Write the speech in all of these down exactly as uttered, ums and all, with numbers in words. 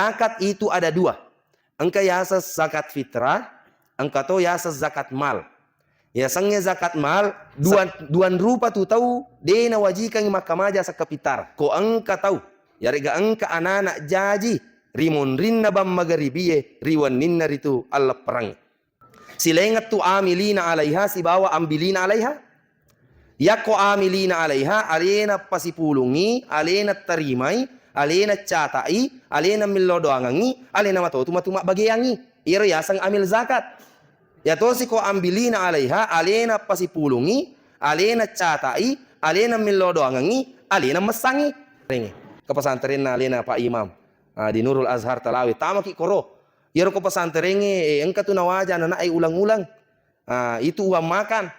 Zakat itu ada dua. Engka yaseng zakat fitrah, engka to yaseng zakat mal. Yasengnge zakat mal, dua, dua rupa tu tau de nawajikangngi makkamaja sekkepittara. Ko engka tau, yarega engka anana jaji ri monrinna bang magaribie, ri wenninna ritu allepperangnge. Silaingettu amilina alaiha sibawa ambilina alaiha. Yakko amilina alaiha, alena pasipulungngi, alena tarimai, alena catai, alena millau doangengngi, alena matotu matu mabbageangngi. Iyaro yaseng amil zakat. Yatosi ko ambilina alaiha, alena pasipulungngi, alena catai, alena millau doangengngi, alena messangngi. Renge. Ke pesantrenna alena Pak Imam. Ah, di Nurul Azhar Talawe. Tamaki koro. Iyaro ko pesantrengnge, eh, engka tu nawaja anana'e ulang-ulang. Ah, itu uang makan.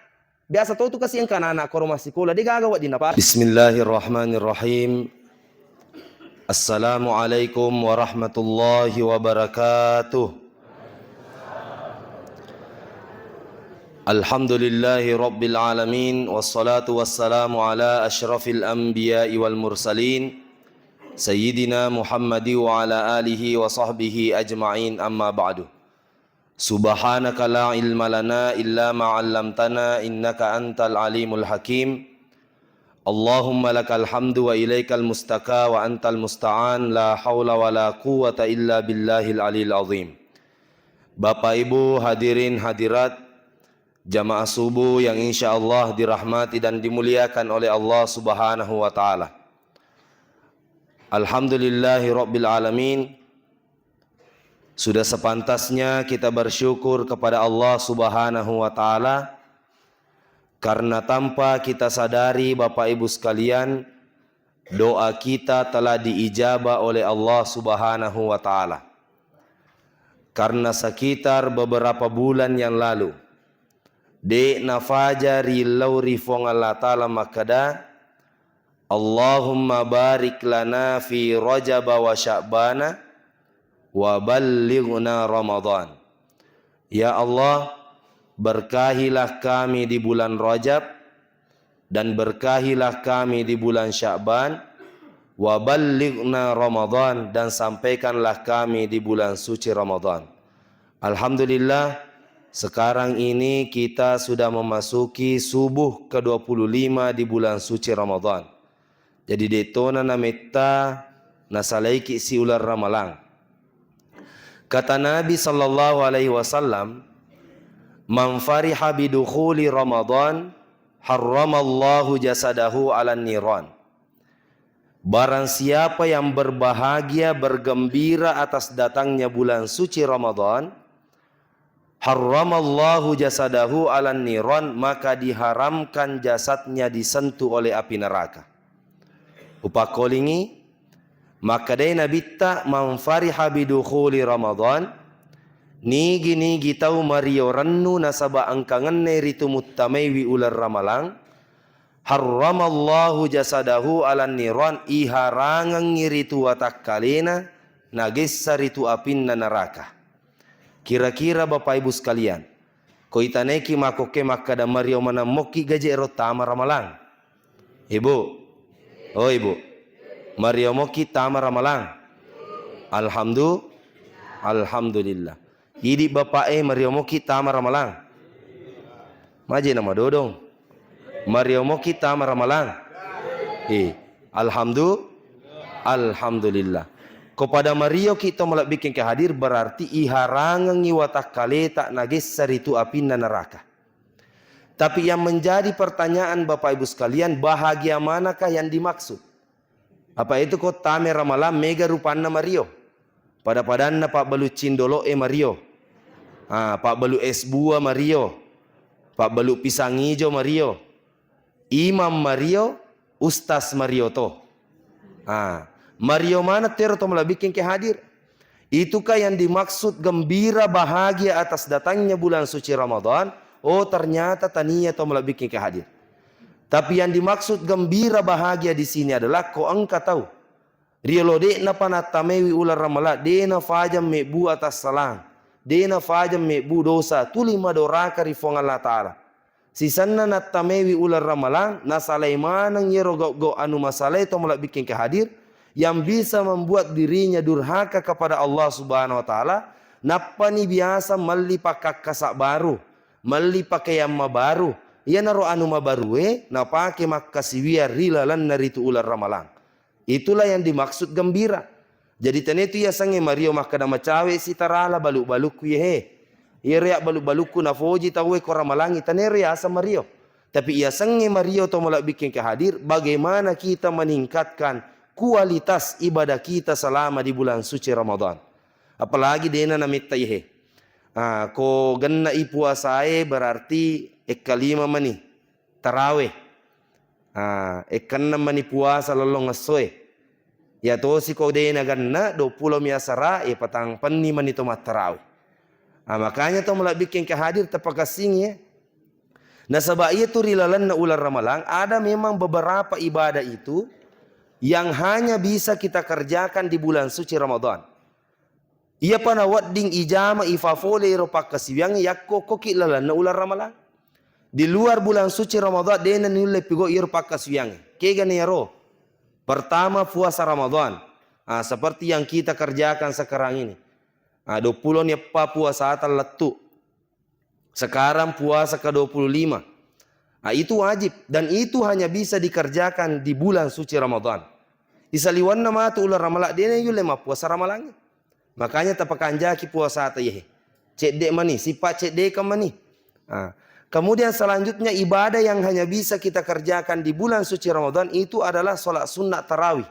Biasa to tu kasi engka anak-anak koro massikola, de gaga wedding napa. Bismillahirrahmanirrahim. Assalamualaikum warahmatullahi wabarakatuh. Alhamdulillahi rabbil alamin, wassalatu wassalamu ala asyrafil anbiya'i wal mursalin, sayyidina Muhammadi wa ala alihi wa sahbihi ajma'in, amma ba'du. Subhanaka la ilma lana illa ma 'allamtana innaka antal alimul hakim. Allahumma lakal hamdu wa ilaikal mustaka wa antal musta'an, la haula wa la quwwata illa billahil aliyil azim. Bapak Ibu hadirin hadirat, jamaah subuh yang insya Allah dirahmati dan dimuliakan oleh Allah Subhanahu wa taala. Alhamdulillahi rabbil alamin. Sudah sepantasnya kita bersyukur kepada Allah Subhanahu wa taala, karena tanpa kita sadari, Bapak Ibu sekalian, doa kita telah diijabah oleh Allah Subhanahu wa taala. Karena sekitar beberapa bulan yang lalu, de nafaja ri lao ri Fuang Allah Taala makkeda, Allahumma barik lana fi Rajaba wa Sya'bana wa ballighna Ramadan. Ya Allah, berkahilah kami di bulan Rajab dan berkahilah kami di bulan Sya'ban, wa ballighna Ramadan, dan sampaikanlah kami di bulan suci Ramadan. Alhamdulillah, sekarang ini kita sudah memasuki subuh kedua puluh lima di bulan suci Ramadan. Jadi, de'tona nametta nasalaiki si uleng Ramalang. Kata Nabi sallallahu alaihi wasallam, "Man fariha bidukhuli Ramadan, harramallahu jasadahu 'alan niran." Barang siapa yang berbahagia, bergembira atas datangnya bulan suci Ramadan, harramallahu jasadahu 'alan niran, maka diharamkan jasadnya disentuh oleh api neraka. Upakkolingi, makkedai Nabitta, "Man fariha bidukhuli Ramadan," nigi-nigi tau mario rennu nasaba engkangenne ritu muttamaiwi uleng Ramalang, harramallahu jasadahu 'alan niran, iharangengngi ritu watakkalena nagessa ritu apinna neraka. Kira-kira Bapak Ibu sekalian, ko itanaiki makkokke makkeda mario maneng mokki gaje ero tama Ramalang? Ibu. Oh, Ibu. Mario mokki tama Ramalang? Alhamdu-, Alhamdulillah. Idi Bapak e, mario mokki tama Ramalang? Maje na madodong. Mario mokki tama Ramalang? Eh, alhamdu-, Alhamdulillah. Ko pada marioki to malebbikkeng ke hadir, berarti iharangengngi watakkaleta nagessa ritu apinna neraka. Tapi yang menjadi pertanyaan Bapak Ibu sekalian, bahagia manakah yang dimaksud? Apa itu ko tame Ramalang mega rupanna mario? Pada-padanna pabbalu cindolo'e mario. Ah, pabbalu es buah mario. Pabbalu pisang ijo mario. Imam mario, ustaz mario to. Ah, mario maneng tero to malebbikkeng ke hadir. Itukah yang dimaksud gembira bahagia atas datangnya bulan suci Ramadan? Oh, ternyata tania to malebbikkeng ke hadir. Tapi yang dimaksud gembira bahagia di sini adalah ko engka tau riolo de'napa nattamaiwi uleng Ramalang, de nafajang mebbu atassalang, de nafajang mebbu dosa, tuli madoraka ri Fuang Allah Ta'ala. Sisenna nattamaiwi uleng Ramalang, nasalai maneng iyaro gau-gau anu masalae to malebbikkeng ke hadir, yang bisa membuat dirinya durhaka kepada Allah Subhanahu wa Ta'ala, nappani biasa melli pakkakkasa baru, melli pakaian mabaru, iyanaro anu mabarue napake makkasiwiang ri lalenna ritu uleng Ramalang. Itulah yang dimaksud gembira. Jadi, tania tu yasengnge mario makkeda, "Macawe si tarala balu-balukku ye he." Iyaro ya balu-balukku nafoji tauwe ko Ramalangi, taniaro yaseng mario. Tapi yasengnge mario to malebbikkeng ke hadir, bagaimana kita meningkatkan kualitas ibadah kita selama di bulan suci Ramadan. Apalagi dena nametta ye he. Ah, ko genna i puasae berarti ekkalima mani tarawe. Ah, ekkenna mani puasa lellong essoe. Iya tosi ko de nagenna, duappulo mi asara, e patang penni mani to mattarawe. Ah, makanya to malebbikkeng ke hadir tapakassingi, ya. Nasaba iya tu ri lalenna uleng Ramalang, ada memang beberapa ibadah itu yang hanya bisa kita kerjakan di bulan suci Ramadan. Iyapa nawedding ijama ifafole iro pakkasiwiangnge yakko okkoki lalenna uleng Ramalang. Di luar bulan suci Ramadan, dena nulle pigau iyaro pakkasiwiangnge. Kegana iyaro? Pertama, puasa Ramadan. Ah, seperti yang kita kerjakan sekarang ini. Ah, duappulo ni eppa puasata lettu. Sekarang puasa ke dua puluh lima. Ah, itu wajib dan itu hanya bisa dikerjakan di bulan suci Ramadan. Isaliwanna matu uleng Ramalang, dena yulle mappuasa Ramalangnge. Makanya tapakanjaki puasata ye he. Cedde mani, sipa ceddekang mani. Ah. Kemudian selanjutnya ibadah yang hanya bisa kita kerjakan di bulan suci Ramadan itu adalah sholat sunnah tarawih.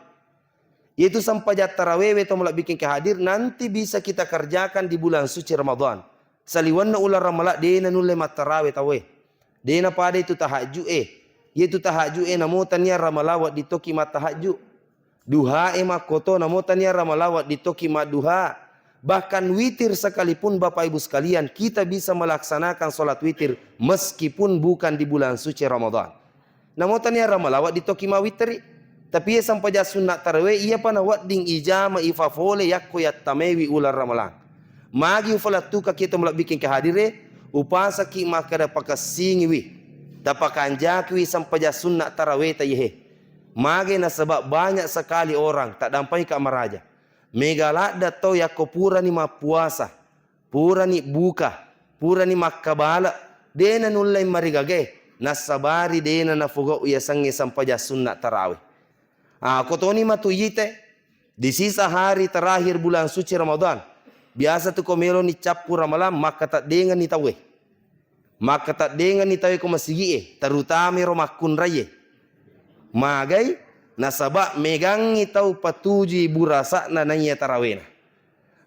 Yaitu sempajang tarawewe to malebbikkeng ke hadir nanti bisa kita kerjakan di bulan suci Ramadan. Saliwenna uleng Ramalang dena nulle mattarawe tauwe. Dena pada itu tahajju'e. Yaitu tahajju'e namo tania Ramalang wedding toki mattahajju. Duhae makkoto namo tania Ramalang wedding toki madduha. Bahkan witir sekalipun, Bapak Ibu sekalian, kita bisa melaksanakan sholat witir meskipun bukan di bulan suci Ramadan. Namo tania Ramalang wedding toki mawitteri. Tapi iya sempajang sunna tarawe iyapa nawedding ijama ifafole yakko yattamaiwi uleng Ramalang. Magi ufalettukaki to malebbikkeng ke hadire, upasaki makkeda pakessingiwi, tapakanjakiwi sempajang sunna taraweta ye he. Magi nasaba banyak sekali orang, taddampengika maraja. Mega ladde tau yakko purani mappuasa, purani buka, purani makkabale, dena nullei marigaga e, nassabari dena nafogau yasengnge sempajang sunna tarawih. Ah, ko toni matu ite, di sisa hari terakhir bulan suci Ramadan, biasa tu ko meloni cappu Ramalang, makkateddengenni tauwe. Makkateddengenni tauwe ko masigi'e, terutama ro makkunraie. Magai, nasaba megangngi tau patujui burasa'na naiya tarawena.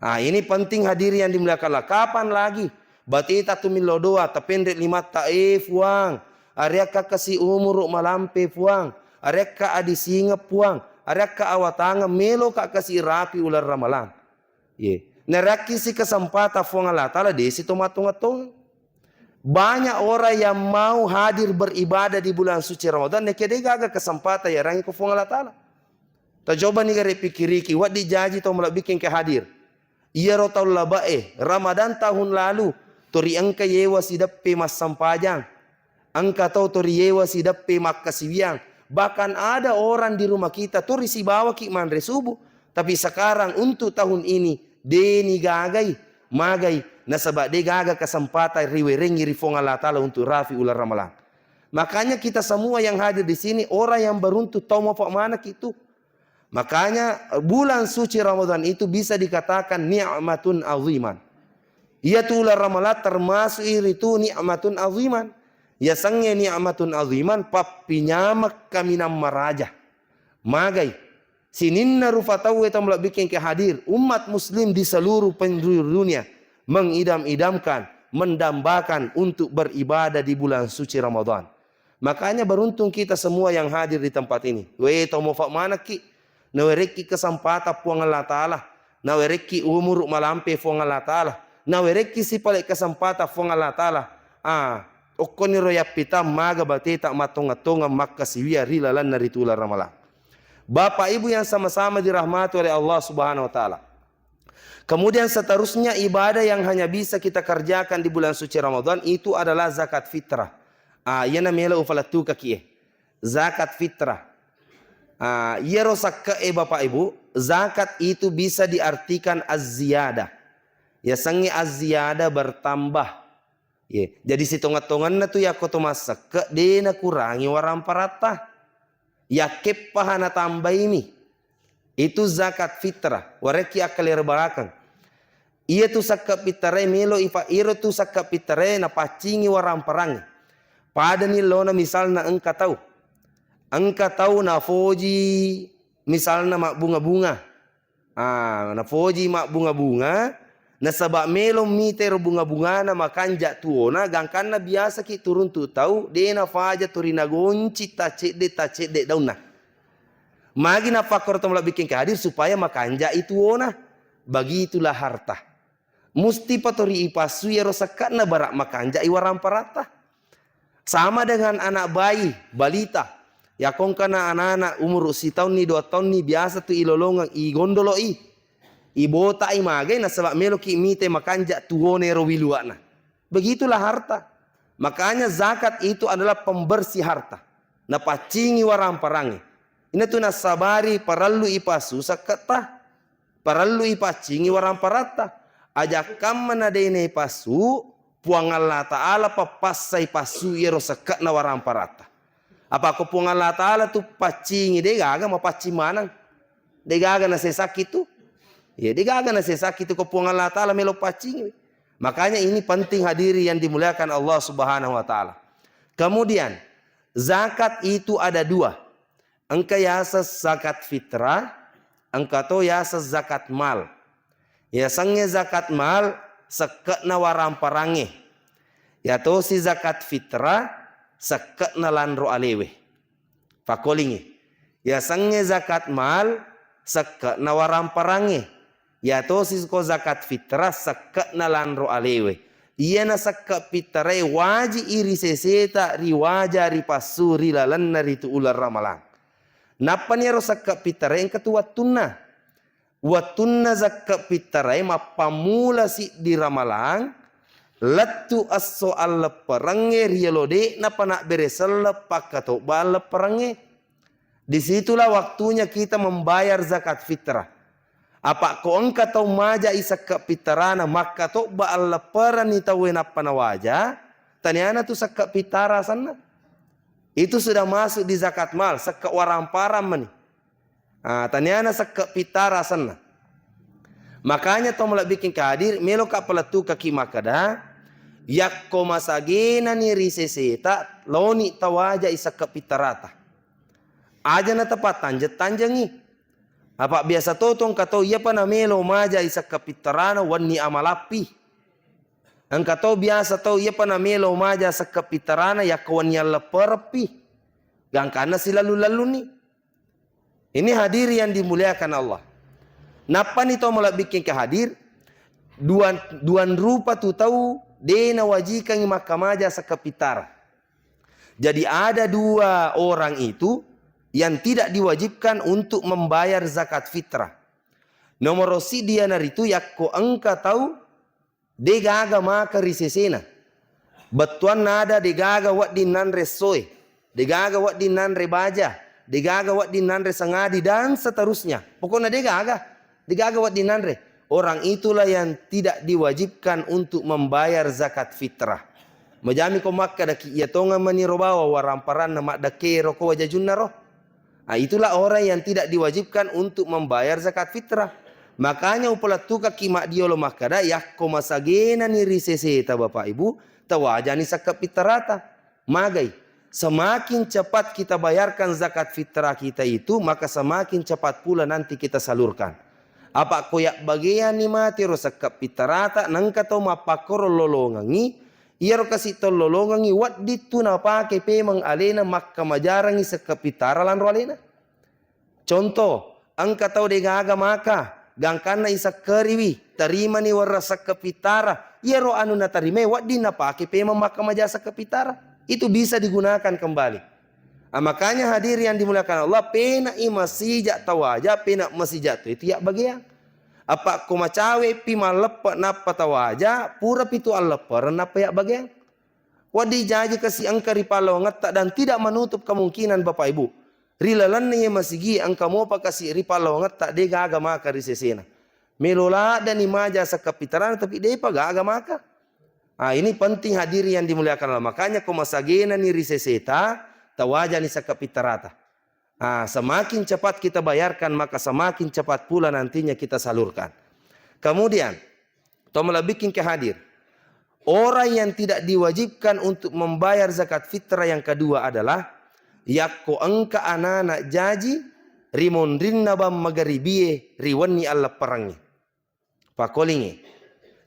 Ah, ini penting hadirin yang dimuliakan Allah. Kapan lagi bateta tu millau doa, tapenre limatta, "Eh, Fuang, areakka kasi umuru malampe, Fuang. Areakka adisingeng, Fuang. Areakka awatangeng, meloka kasi rapi uleng Ramalang." Ye. Nareakki si kesempatan Fuang Allah Ta'ala, desi to mattongeng-tongeng. Banyak orang yang mau hadir beribadah di bulan suci Ramadan, nekia de gaga kesempatan yarangi ko Fuang Allah Ta'ala. Tacobani gare pikiriki, wedding jaji tau malebbikkeng ke hadir. Iyaro taung labe'e, Ramadan tahun lalu, tori engka yewa sideppe massempajang. Engka tau tori yewa sideppe makkasiwiang. Bahkan ada orang di rumah kita tori sibawaki manre subuh. Tapi sekarang untuk tahun ini, deni gagai, magai, nasaba de gaga kesempatan riwerengi ri Fuang Allah Ta'ala untuk rafi uleng Ramalang. Makanya kita semua yang hadir di sini, orang yang beruntung, tau mofa manekki tu. Makanya, bulan suci Ramadan itu bisa dikatakan ni'matun aziman. Iyatu uleng Ramalang termasuk iritu ni'matun aziman. Yasengnge ni'matun aziman, pappinyameng kaminang maraja. Magai, sininna rufa tauwe tau malebbikkeng ke hadir, umat muslim di seluruh penjuru dunia mengidam-idamkan, mendambakan untuk beribadah di bulan suci Ramadan. Makanya beruntung kita semua yang hadir di tempat ini. We, tau mofa manekki, nawerekki kesempatan Puang Allah Ta'ala, nawerekki umuru malampe Puang Allah Ta'ala, nawerekki sipale kesempatan Puang Allah Ta'ala. Ah, okkoniro yappitang maga bateta mattongeng-tongeng makkasiwia ri lalenna ritu uleng Ramalang. Bapak Ibu yang sama-sama dirahmati oleh Allah Subhanahu wa Ta'ala. Kemudian seterusnya ibadah yang hanya bisa kita kerjakan di bulan suci Ramadan itu adalah zakat fitrah. Ah, iyana melo ufalettukaki e. Zakat fitrah. Ah, iyaro sekke'e, Bapak Ibu, zakat itu bisa diartikan az-ziyadah. Yasengnge az-ziyadah, bertambah. Ye, jadi sitongeng-tongenna tu yakko to massekke', de' nakurangi waramparatta. Yakkeppaha natambaimi. Itu zakat fitrah, warekki akkalero balakang. Iya tu sakke' pittarae melo ifa-, iro tu sakke' pittarae napaccingi waramparangnge. Padani lona misalna engka tau. Engka tau nafoji misalna mabbunga-bunga. Ah, nafoji mabbunga-bunga, nasaba melo mita ero bunga-bungana makanja tuona, gangkanna biasaki turuntu tau, de' nafaja to ri nagonci tacedde-tacedde daunna. Magi nafakkoro to malebbikkeng hadir supaya makanjai tuona. Begitulah harta. Mustipa to ri ipassui ero sekke'na bara' makanjai waramparatta. Sama dengan anak bayi, balita. Yakko engkana anak-anak umuru sitaunni, dua taunni, biasa tu ilolongeng, igondolo'i, ibota'i magai nasaba meloki mita makanja tuona ero wiluana. Begitulah harta. Makanya zakat itu adalah pembersih harta. Napaccingi waramparangnge. Ina tu nasabari parellu ipassu sekke'ta. Parellu ipaccingi waramparatta. Ajakkamma na de' naipassu, Puang Allah Ta'ala pappassai passu iyaro sekke'na waramparatta. Apa ko Puang Allah Ta'ala tu paccingi, de' gaga mapaccing maneng. De' gaga nasesakki tu. Ya, de' gaga nasesakki tu ko Puang Allah Ta'ala melo paccingi. Makanya ini penting, hadiri yang dimuliakan Allah Subhanahu wa Ta'ala. Kemudian, zakat itu ada dua. Engka yaseng zakat fitrah, engka to yaseng zakat mal. Yasengnge zakat mal, sekke'na waramparangnge. Yatosi zakat fitrah, sekke'na lanro alewe. Fakkolingi. Yasengnge zakat mal, sekke'na waramparangnge. Yatosi ko zakat fitrah, sekke'na lanro alewe. Iyana sakke' pittarae waji'i ri seseta, ri waja, ri passu, ri lalenna ritu uleng Ramalang. Nappani ero sakke' pittarae engka tu wettunna. Wettunna sakke' pittarae mappammula siddi Ramalang, lettu esso allepperengnge, riyolo de'napa nabbere selleng pakkatobba allepperengnge. Disitulah waktunya kita membayar zakat fitrah. Apa ko engka tau maja'i sakke' pittarana, makkatobba allepperenni tauwe nappa nawaja, taniana tu sakke' pittara asenna. Itu sudah masuk di zakat mal, sakke' waramparang mani. Ah, taniana sakke' pittara asenna. Makanya to malebbikkeng hadir, meloka palettukaki makkeda, yakko masagenani ri seseta, loni tawaja'i sakke' pittarata. Aja natapattanjeng-tanjengi. Apa biasa to, to engka to iyapa namelo maja'i sakke' pittarana wenni amalappi. Engka to biasa to iyapa namelo maja sakke' pittarana yakko wenni alleppereppi. Gangkanna silallu-lalluni. Ini hadiri yang dimuliakan Allah. Nappani to malebbikkeng hadir, duan, duan rupa tu tau de' nawajikangi makkamaja sakke' pittara. Jadi ada dua orang itu yang tidak diwajibkan untuk membayar zakat fitrah. Nomoro siddi iyanaritu yakko engka tau de' gaga maka ri sesena. Bettuanna ada de' gaga wedding nanre essoe, de' gaga wedding nanre baja, de' gaga wedding nanre sangadi, dan seterusnya. Pokokna de' gaga, de' gaga wedding nanre. Orang itulah yang tidak diwajibkan untuk membayar zakat fitrah. Majami ko makkedaki, iya tongeng maniro bawang waramparanna maddekke ro ko wajajunna ro. Ah, itulah orang yang tidak diwajibkan untuk membayar zakat fitrah. Makanya upalettukaki maddiolo makkeda, yakko masagenani ri seseta, Bapak Ibu, tawajani sakke' pittarata. Magai, semakin cepat kita bayarkan zakat fitrah kita itu, maka semakin cepat pula nanti kita salurkan. Apa ko yabbageanni mati ro sakke' pittarata, nengka tau mappakkoro lolongengi, iyaro kasi' to lolongengi wedding tu napake pemeng alena makkamajarangi sakke' pittara lanro alena. Contoh, engka tau de' gaga maka, gangkanna isakkeriwi, tarimani werra sakke' pittara, iyaro anu natarimae wedding napake pemeng makkamaja sakke' pittara. Itu bisa digunakan kembali. Ah, makanya hadiri yang dimuliakan Allah, pena'i masija' tawaja, pena' masija' to itu yabbageang. Apa ko macawe'pi malleppe' nappa tawaja, purapi tu alleppereng nappa yabbageang. Wedding jaji kasi' engka ri pallawangetta dan tidak menutup kemungkinan, Bapak Ibu. Ri lalenna iye masigi engka mopa kasi ri pallawangetta de gaga maka ri sesena. Melo laddani maja sakka pittarana tapi depa gaga maka. Ah, ini penting hadirin yang dimuliakan Allah. Makanya ko masagenani ri seseta, tawajani sakka pittarata. Ah, semakin cepat kita bayarkan, maka semakin cepat pula nantinya kita salurkan. Kemudian, to malebbiking ke hadir. Orang yang tidak diwajibkan untuk membayar zakat fitrah yang kedua adalah yakko engka anana jaji ri monrinna bang magaribie ri wenni allepperangnge. Pakolingngi.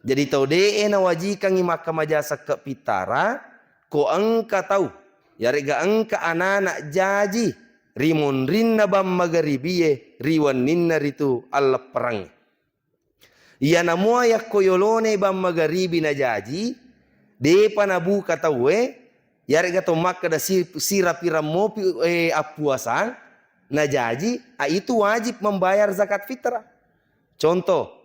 Jadi tau de'e nawajikangngi makkamaja sekke pittara, ko engka tau, yarega engka anana jaji ri monrinna bang magaribie ri wenninna ritu allepperangnge. Iyana mua yakko yolone bang magaribi najaji, depa nabuka tauwe, yarega to makkeda si-, sirapirang mopi, eh, appuasang, najaji, a, itu wajib membayar zakat fitrah. Contoh,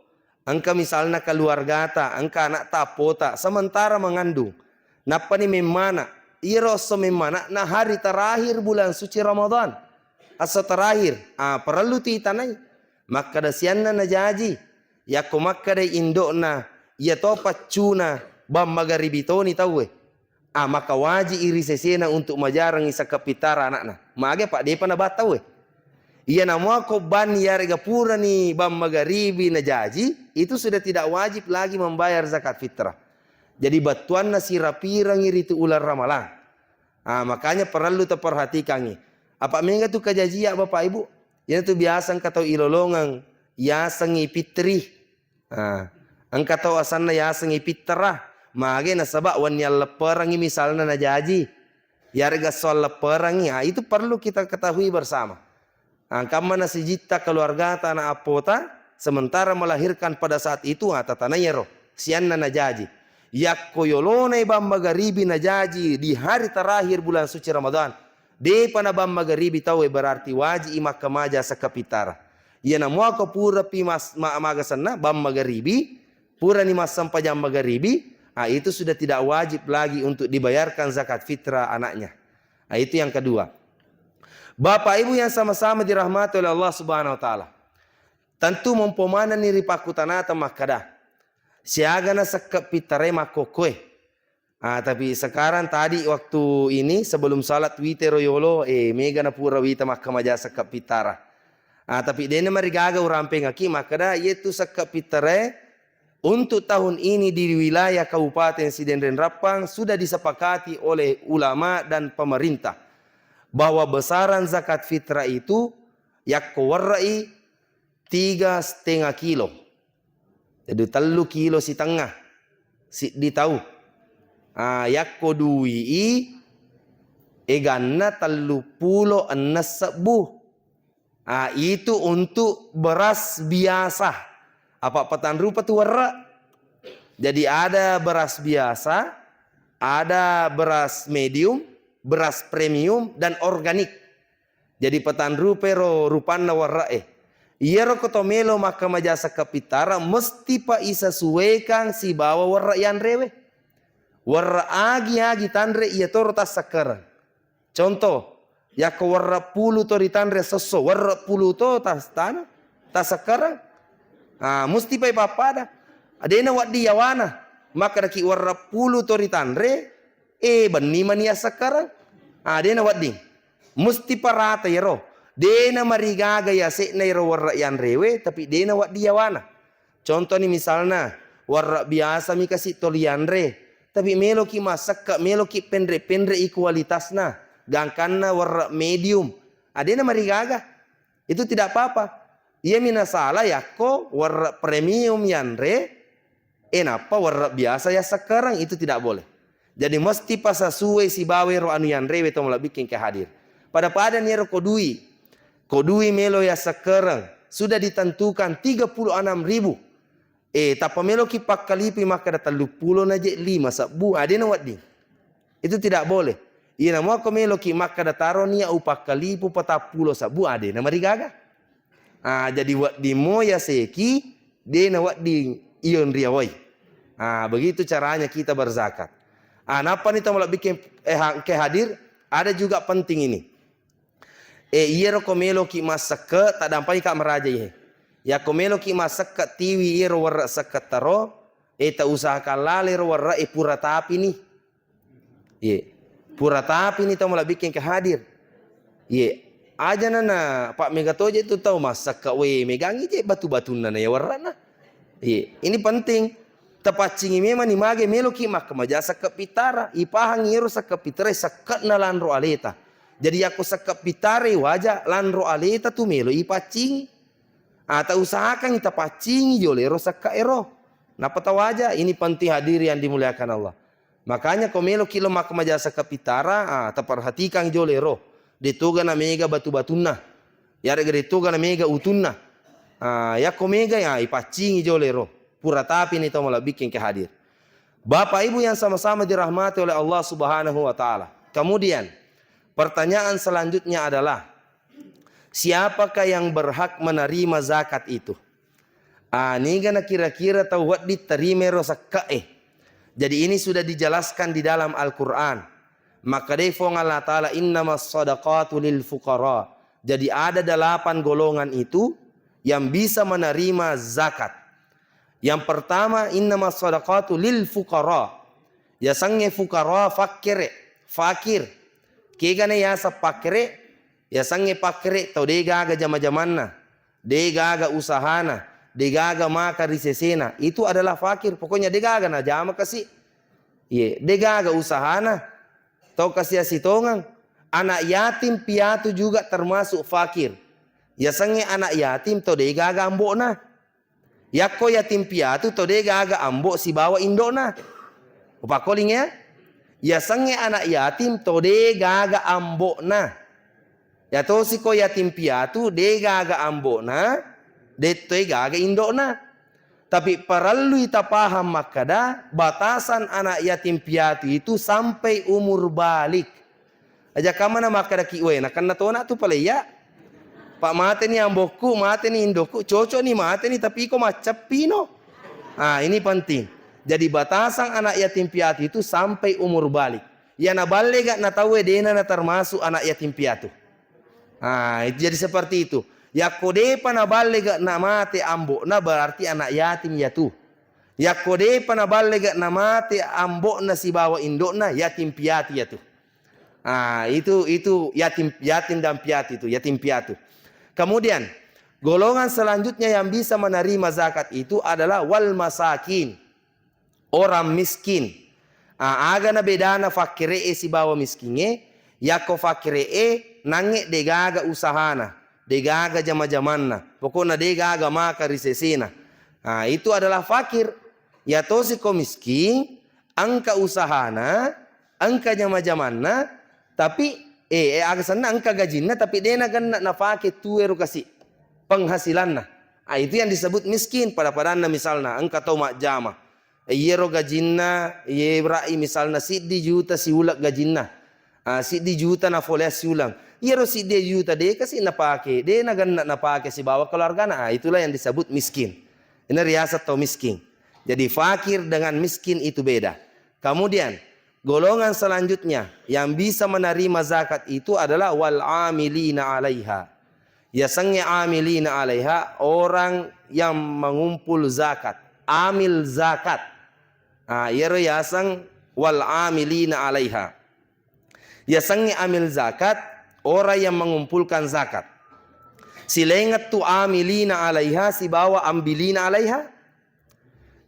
engka misalna keluargata, engka anakta appota, sementara mengandung, nappani memmana, iyaro esso memmana na hari terakhir bulan suci Ramadan, esso terakhir, ah, parellu tu itanai. Makkeda sianna najaji, yakko makkedai indo'na, iya to paccuna bang magaribi toni tauwe. Ah, maka waji iri sesena untuk majarengngi sakka pittara anakna. Mage, Pak, depa nabang tauwe. Iya namua ko bang yarega purani bang magaribi najaji, itu sudah tidak wajib lagi membayar zakat fitrah. Jadi battuanna sirapirangi ritu uleng Ramalang. Ah, makanya parellu taperhatikangngi. Apa mega tu kajajia Bapak Ibu? Iyanatu biasa engka tau ilolongeng yasengngi fitri. Ah, engka tau asanna yasengngi pittara. Mage nasaba wenni allepperangngi misalna najaji. Yarega esso allepperangngi, ah, itu perlu kita ketahui bersama. Ah, kamma nasijitta keluargata anak appota, sementara melahirkan pada saat itu, ah, tatanaiero, sianna najaji. Yakko yolonai bang magaribi najaji di hari terakhir bulan suci Ramadan, depa nabang magaribi tauwe, berarti waji i makkamaja sakka pittara. Iyana mua ko purapi mas-, ma-, maga senna bang magaribi, purani massempajang magaribi, ah, itu sudah tidak wajib lagi untuk dibayarkan zakat fitrah anaknya. Ah, itu yang kedua. Bapak Ibu yang sama-sama dirahmati oleh Allah Subhanahu wa Ta'ala, tentu mompo manenni ripakkutanata makkeda, siagana sekke pittarae makkokkoe. Ah, tapi sekarang tadi waktu ini sebelum salat witero yolo, eh, mega na pura wita makkamaja sekke pittara. Ah, tapi dena marigaga urampengaki makkeda, iyatu sekke pittarae untuk tahun ini di wilayah Kabupaten Sidenreng Rappang sudah disepakati oleh ulama dan pemerintah bahwa besaran zakat fitrah itu yakko werre'i tiga setengah kilo. Jadi tellu kilo sitengnga siddi tau. Ah, yakko dui i eganna tellu pulo enneng sebbu. Ah, itu untuk beras biasa. Apa petanrupa tu werre. Jadi ada beras biasa, ada beras medium, beras premium, dan organik. Jadi petanrupero rupanna werre'e. Iyaro ko to melo makkamaja sekke pittara, mestipa isasuwekang sibawa werre yanrewe. Werre agi-agi tanre iyatoro tassakkareng. Contoh, yakko werre pulu to ritanre sesso, werre pulu to tas-, tana, tassakkareng. Ah, musti pai pappada. Adena wedding yawana. Makkedaki werre pulu to ritanre, eh, benni mani assakkareng. Ah, adena wedding. Musti parata yero. Dena marigaga yase'na yero werre yanrewe, tapi dena wedding yawana. Contohni misalna, warra biasa mi kasi toli yanre, tapi meloki massekka, meloki penre-penre i kualitasna, gangkanna warra medium, adena marigaga. Itu tidak apa-apa. Iya mi nasala yakko warra premium yanre, eh, nappa warra biasa yassakkarang, itu tidak boleh. Jadi mesti pasasue sibawa ero anu yanrewe to malebbiking ke hadir. Pada-pada ni ero kodui, kodui melo yassakkarang, sudah ditentukan tiga puluh enam ribu. Eh, tappa meloki pakkalipui makkeda telluppulo na je lima sebbu, adena wedding. Itu tidak boleh. Iya namuakko meloki makkeda taro nia upakkalipu patappulo sebbu, adena marigaga. Ah, jadi wedding mo yaseki, dena wedding iyon riawai. Ah, begitu caranya kita berzakat. Ah, nappa ni to malebbiking, eh, ha-, ke hadir, ada juga penting ini. Eh, iyaro ko meloki massekke, taddampani ka maraja ihe. Yakko meloki massekke tiwi iyaro werre sekke taro, eh, ta usahakan lale ro werre, eh, pura tapini. Ye. Pura tapini tau malabbikkeng ke hadir. Ye. Aja nana, Pak, mega toje tu tau massekke, we, megangi je batu-batunna na ya werrena. Ye. Ini penting. Tapaccingi memang ni mage meloki makkamaja sekke pitara. Ipahang iyaro sekke pitara, sekke'na lanro aleta. Jadi yakko sekke pitara waja lanro aleta tu melo ipaccingi. Ah, ta usahakan tapaccingi jolo ero sekke ero. Napa tawaja? Ini penting hadirin yang dimuliakan Allah. Makanya ko meloki lo makkamaja sekke pitara, ah, taperhatikan jolo ero. De toga na mega batu-batunna. Yarega de toga na mega utunna. Ah, yakko mega ya ipaccingi jolo ero. Pura tapini tau malabbikkeng ke hadir. Bapak Ibu yang sama-sama dirahmati oleh Allah Subhanahu wa Ta'ala. Kemudian, pertanyaan selanjutnya adalah, siapakah yang berhak menerima zakat itu? Ah, niga na kira-kira tau wedding terima ero sekke'e? Jadi ini sudah dijelaskan di dalam Al-Quran. Makkedai Fuang Allah Ta'ala, "Innamas sadaqatu lil fuqara." Jadi ada delapan golongan itu yang bisa menerima zakat. Yang pertama, "Innamas sadaqatu lil fuqara." Yasengnge fuqara, fakkere, fakir. Kegana yaseng fakkere? Yasengnge fakkere tau de gaga jama-jamanna, de gaga usahana, de gaga maka ri sesena. Itu adalah fakir. Pokoknya de gaga najama kasi. Ye, de gaga usahana. Tau kasi asitongeng. Anak yatim piatu juga termasuk fakir. Yasengnge anak yatim tau de gaga ambo'na. Yakko yatim piatu to de gaga ambo sibawa indo'na. Upakkoling ya. Yasengnge anak yatim to de gaga ambo'na. Yatosi ko yatim piatu de gaga ambo'na, de to gaga indo'na. Tapi parellui tapaham makkada batasan anak yatim piatu itu sampai umur balik. Aja kamana makkadaki, "We, nakenna tona tu pale iya. Pak, mateni ambokku, mateni indokku, cocokni mateni, tapi iko macceppino." Ah, ini penting. Jadi batasan anak yatim piatu itu sampai umur balik. Iya naballega na tauwe dena na termasuk anak yatim piatu. Ah, itu jadi seperti itu. Yakko depa naballega na mate ambokna, berarti anak yatim yatu. Yakko depa naballega na mate ambokna sibawa indokna, yatim piatu yatu. Ah, itu, itu yatim, yatim dan piatu itu, yatim piatu. Kemudian, golongan selanjutnya yang bisa menerima zakat itu adalah wal masakin, orang miskin. Ah, aga na bedana fakkire'e sibawa miskingnge? Yakko fakkire'e nangnge degaga usahana, degaga jama-jamanna, pokokna degaga maka ri sesena. Ah, itu adalah fakir. Yatosi ko miskin, engka usahana, engka jama-jamanna, tapi, eh, eh, aga senna engka gajinna, tapi de nagenna nafake tuero kasi penghasilanna. Ah, itu yang disebut miskin. Pada-padanna misalna engka tau majjama. Eh, iyero gajinna, iye ra'i misalna siddi juta siuleng gajinna. Ah, siddi juta nafolea siuleng. Iyero siddi juta de kasi napake, de nagenna napake sibawa keluargana. Ah, itulah yang disebut miskin. Ini riaseng tau miskin. Jadi fakir dengan miskin itu beda. Kemudian, golongan selanjutnya yang bisa menerima zakat itu adalah wal amilina alaiha. Yasengnge amilina alaiha, orang yang mengumpul zakat, amil zakat. Ah, iyaro yaseng wal amilina alaiha. Yasengnge amil zakat, orang yang mengumpulkan zakat. Silaingeng tu amilina alaiha sibawa ambilina alaiha.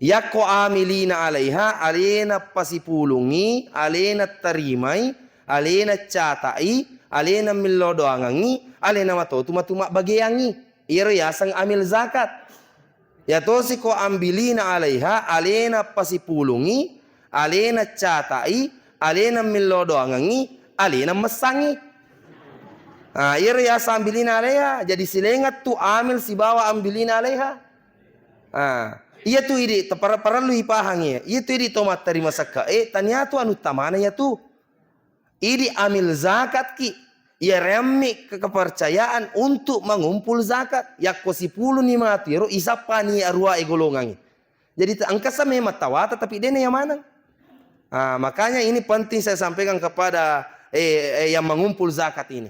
Yakko amilina alaiha, alena pasipulungngi, alena tarimai, alena cata'i, alena millau doangengngi, alena matotu matu mabbageangngi. Iyaro yaseng amil zakat. Yatosi ko ambilina alaiha, alena pasipulungngi, alena cata'i, alena millau doangengngi, alena messangngi. Ah, iyaro yaseng ambilina alaiha, jadi silaingeng tu amil sibawa ambilina alaiha. Ah, iyatu idi tapara-, parellu ipahangi. Iyatu idi to mattarima sakka e, tania tu anu tamana iyatu. Idi amil zakat ki, iyaremmi ke-, kepercayaan untuk mengumpul zakat. Yakko sipuluni matu iyaro isappani arua e golongangi. Jadi te-, engka sa memang tawata tapi dena yang maneng. Ah, makanya ini penting saya sampaikan kepada, eh, eh, yang mengumpul zakat ini.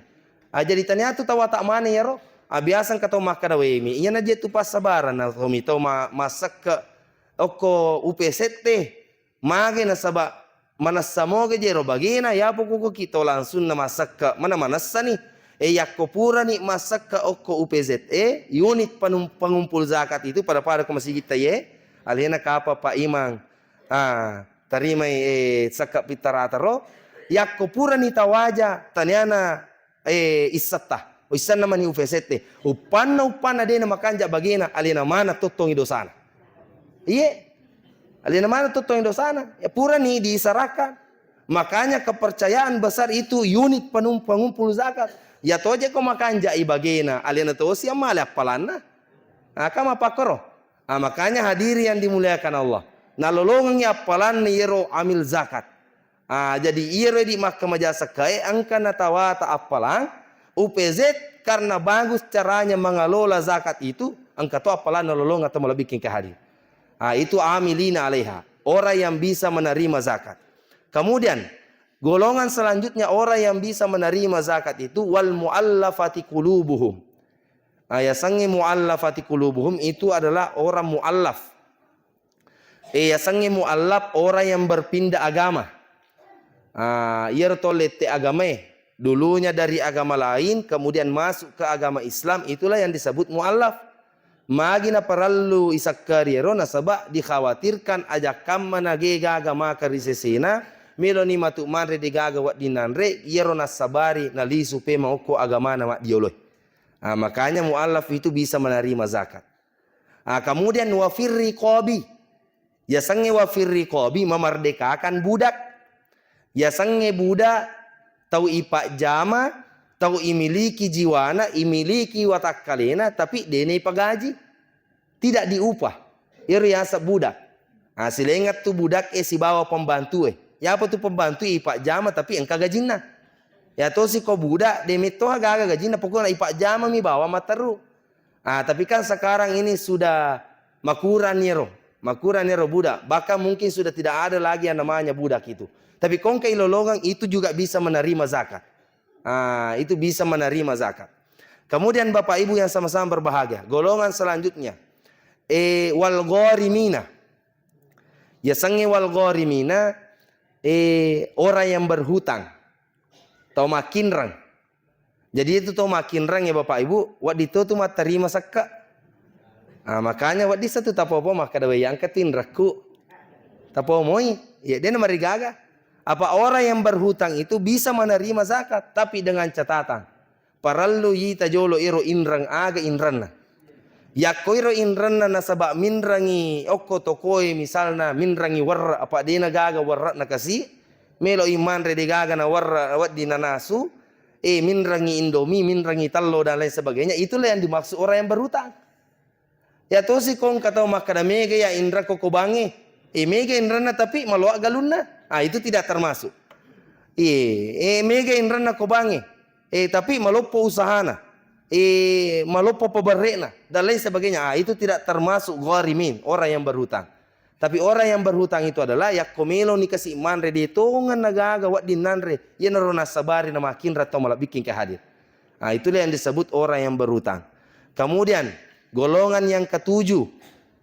Ah, jadi taniatu tawata maneng iyaro. Ah, biasa engka tau makkada, "Wemi, iyana je tu passabaranna tomi tau ma-, massekke okko U P Z te." Mage nasaba manessa moga jero bagena, yapo kukuki to langsunna massekke, mana manessani. E, yakko purani massekke okko U P Z E, unit panum-, pangumpul zakat itu pada-pada ko masigitta ye, alena kapa Pak Imang, ah, tarimai, e, sekke pittarata ro. Yakko purani tawaja, taniana eh, issetta. Oh, issenna mani U P Z te. Uppanna, uppanna de na makanja bagena, alena mana tottongi dosana. Iye. Alena mana tottongi dosana. Ya purani diserahkan. Makanya kepercayaan besar itu unit penum-, pengumpul zakat. Ya toje ko makanja i bagena, alena tosi amale appalanna. Nah, kama pakkoro. Ah, makanya hadiri yang dimuliakan Allah. Nalolongengi appalanna yero amil zakat. Ah, jadi iyaro di makkamaja sekkae engka natawata appalang, U P Z karena bagus caranya mengelola zakat itu, engka to appalang nalolong atau malebbikin ke hadir. Ah, itu amilina alaiha, orang yang bisa menerima zakat. Kemudian, golongan selanjutnya orang yang bisa menerima zakat itu wal muallafati qulubuhum. Ah, yasengnge muallafati qulubuhum itu adalah orang muallaf. Eh, yasengnge muallaf orang yang berpindah agama. Ah, iyaro to lette agamae. Dulunya dari agama lain, kemudian masuk ke agama Islam, itulah yang disebut muallaf. Magi naparellu isakkari ero nasaba dikhawatirkan ajakkamma nage gaga maka ri sesena, meloni matu manre de gaga wedding nanre, iyaro nassabari nalisu pema okko agamana maddioloi. Ah, makanya muallaf itu bisa menerima zakat. Ah, kemudian wa fir riqabi. Yasengnge wa fir riqabi, memerdekakan budak. Yasengnge budak tau ipajjama, tau imiliki jiwana, imiliki watakkalena, tapi dena ipagaji. Tidak diupah. Iyaro yaseng budak. Ah, silenga tu budak e sibawa pembantu e. Yapa tu pembantu e ipajjama tapi engka gajinna. Ya tosi ko budak, de mettoha gaga gajinna, pokokna ipajjama mi bawang matteru. Ah, tapi kan sekarang ini sudah makurang ero, makurang ero budak. Bahkan mungkin sudah tidak ada lagi yang namanya budak itu. Tapi kongka ilolongang itu juga bisa menerima zakat. Ah, itu bisa menerima zakat. Kemudian Bapak Ibu yang sama-sama berbahagia, golongan selanjutnya, eh, wal gharimina. Yasengnge wal gharimina, eh, orang yang berhutang, tau makkinreng. Jadi itu tau makkinreng ya Bapak Ibu, wedding to tu mattarima sekka. Ah, makanya wedding satu tapopo makkada, "Wei, engka tu inrekku." Tapomoi, ya dena marigaga. Apa orang yang berhutang itu bisa menerima zakat, tapi dengan catatan. Parellu yita jolo ero inreng aga inrenna. Yakko ero inrenna nasaba minrengi okko tokoe, misalna minrengi werre, apa dena gaga werre'na kasi, melo i manre de gaga na werre wedding nanasu, eh, minrengi Indomie, minrengi tello dan lain sebagainya, itulah yang dimaksud orang yang berhutang. Ya tosi kongka tau makkada mega ya inrekko ko bangnge. Eh, mega inrenna tapi maloa galunna. Ah, itu tidak termasuk. Iye, eh, mega inrenna ko bangnge. Eh, tapi maloppo usahana. Eh, maloppo paberre'na dan lain sebagainya. Ah, itu tidak termasuk gharimin, orang yang berhutang. Tapi orang yang berhutang itu adalah yakko meloni kasi manre de tongeng na gaga wedding nanre, iyanaro nassabari na makkinreng tau malebbiking ke hadir. Ah, itulah yang disebut orang yang berhutang. Kemudian, golongan yang ketujuh,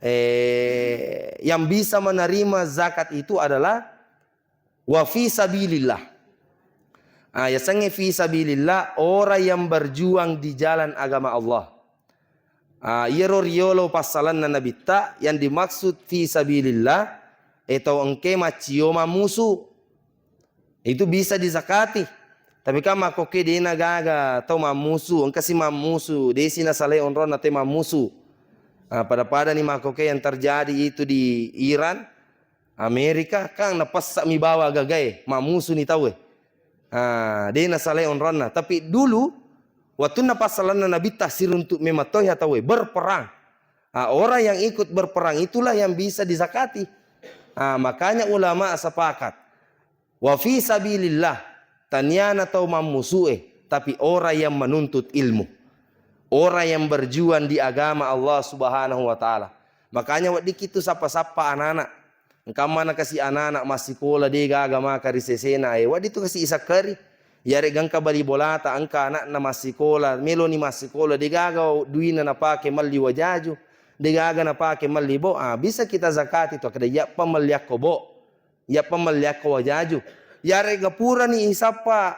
eh, yang bisa menerima zakat itu adalah wa fi sabilillah. Ah, yasengnge fi sabilillah, orang yang berjuang di jalan agama Allah. Ah, iyaro riolo passalenna Nabitta, yang dimaksud fi sabilillah, eh, tau engke maccio mammusu. Itu bisa dizakati. Tapi kan makkoke dena gaga tau mammusu, engkasi mammusu, desi nasalai onronna te mammusu. Ah, pada-pada ni makkoke yang terjadi itu di Iran, Amerika, kan napessa mi bawa gagae, mammusu ni tauwe. Ah, dena salai onronna. Tapi dulu, wattunna passalenna Nabitta siruntu memang toiha tauwe, berperang. Ah, orang yang ikut berperang itulah yang bisa dizakati. Ah, makanya ulama sepakat. Wa fi sabilillah, taniana tau mammusu'e, tapi orang yang menuntut ilmu. Orang yang berjuang di agama Allah Subhanahu wa Ta'ala. Makanya weddikki tu sappa-sappa anak-anak. Engka mana kasi anak-anak massikola de gaga maka ri sesena, eh, wedding tu kasi isakkari. Yaregga engka bali bolata, engka anakna massikola, meloni massikola, degaga duina napake melli wajaju, degaga napake melli bo, ah, bisa kita zakati tu, kada yappa melli akko bo, yappa melli akko wajaju. Yaregga purani isappa,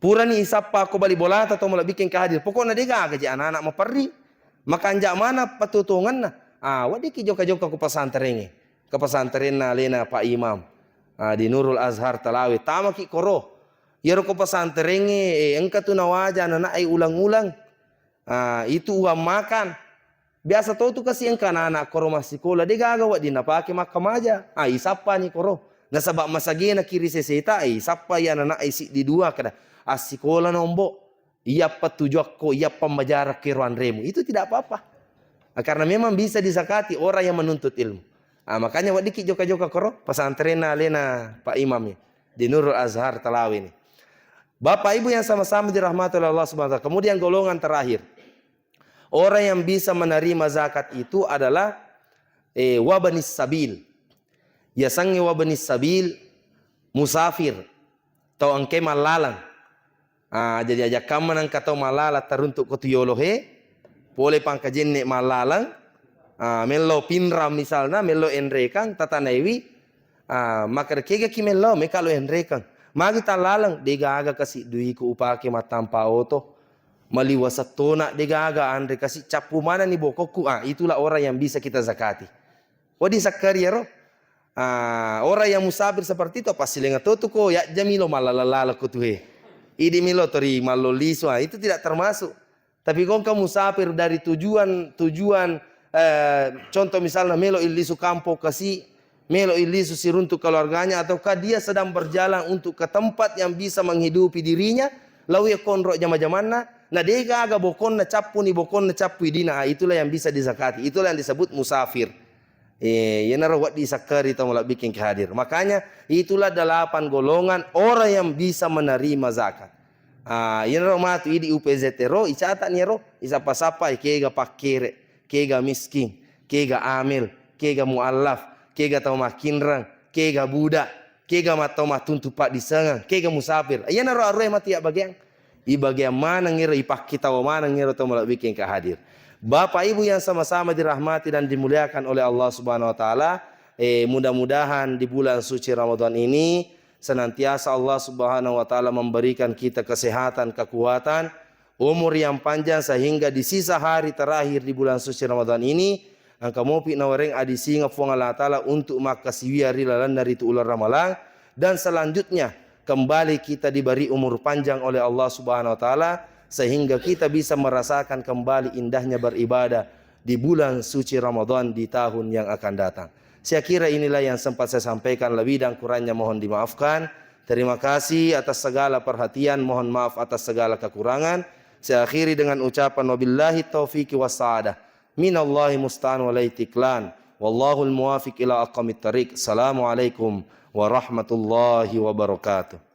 purani isappa ko bali bolata to malebbikkeng ka hadir. Pokokna degaga je anak-anak maperri, makanja mana patutongenna. Ah, weddikki joka-joka ko pesantrengnge. Ke pesantrenna alena Pak Imam, ah, di Nurul Azhar Talawe. Tamaki koro. Iyaro ko pesantrengnge, eh, engka tu nawaja anak-anak e ulang-ulang. Ah, itu uang makan. Biasa to tu kasi engka anak-anak koro massikola, degaga wedding napake makkamaja. Ah, isappani koro. Nasaba masagena kiri seseta, eh, isappai anak-anak e siddi dua kada. Assikola nombo. Iyappa tujuakko, iyappa majarakko ero anremu. Itu tidak apa-apa. Ah, karena memang bisa dizakati orang yang menuntut ilmu. Ah, makanya weddikki joka-joka koro pesantrenna alena Pak Imam ya, di Nurul Azhar Talawe ini. Bapak Ibu yang sama-sama dirahmati oleh Allah Subhanahu wa Ta'ala. Kemudian golongan terakhir. Orang yang bisa menerima zakat itu adalah, eh, wabnis sabil. Yasengnge wabnis sabil, musafir, tau engkae mallalang. Ah, jadi ajakkamma nengka tau mallalang taruntuk ko tu yolo he, pole pangkajenne mallalang, ah, mello pinrang misalna, mello enrekang, tatanaiwi, ah, makkeda kegaki mello, meka lo enrekang. Magi tallaleng, degaga kasi duiku upake mattampa oto. Maliwa settona, degaga anre kasi cappu manani bokokku. Ah, itulah orang yang bisa kita zakati. Wedding sakkari ero. Ah, orang yang musafir seperti itu, passilenga to tu ko, yajjami lo mallalang-lalang ko tu he. Idi mi lo tori mallo lisu, ah, itu tidak termasuk. Tapi ko engka musafir dari tujuan, tujuan, eh, contoh misalnya melo illisu kampong kasi, melo illisu siruntuk keluarganya, ataukah dia sedang berjalan untuk ke tempat yang bisa menghidupi dirinya, lao ya konro jama-jamanna, na degaga bokonna cappuni, bokonna cappui dina, ah, itulah yang bisa dizakati, itulah yang disebut musafir. Eh, iyanaro wedding sakkari tau malebbikkeng ke hadir. Makanya, itulah delapan golongan orang yang bisa menerima zakat. Ah, iyanaro matu idi U P Z ero, icatatni ero, isappa-sappai kega pakkere, kega miskin, kega amil, kega muallaf, kega tau makkinrang, kega budak, kega mattau mattuntu paddisengeng, kega musafir. Iyanaro arue matu iyabbageang. Ibageang maneng ero, ipakkitawa maneng ero tau malebbikkeng ka hadir. Bapak Ibu yang sama-sama dirahmati dan dimuliakan oleh Allah Subhanahu wa Ta'ala, eh, mudah-mudahan di bulan suci Ramadan ini senantiasa Allah Subhanahu wa Ta'ala memberikan kita kesehatan, kekuatan, umur yang panjang, sehingga di sisa hari terakhir di bulan suci Ramadan ini, engka mopi nawereng adisingeng Puang Allah Ta'ala untuk makkasiwiang ri lalenna ritu uleng Ramalang, dan selanjutnya kembali kita diberi umur panjang oleh Allah Subhanahu wa Ta'ala, sehingga kita bisa merasakan kembali indahnya beribadah di bulan suci Ramadan di tahun yang akan datang. Saya kira inilah yang sempat saya sampaikan, lebih dan kurangnya mohon dimaafkan. Terima kasih atas segala perhatian, mohon maaf atas segala kekurangan. Saya akhiri dengan ucapan wabillahi taufiq wassa'adah. Minallahi musta'an wa alaihi tiklan. Wallahul muwafiq ila aqwamit thariq. Assalamualaikum warahmatullahi wabarakatuh.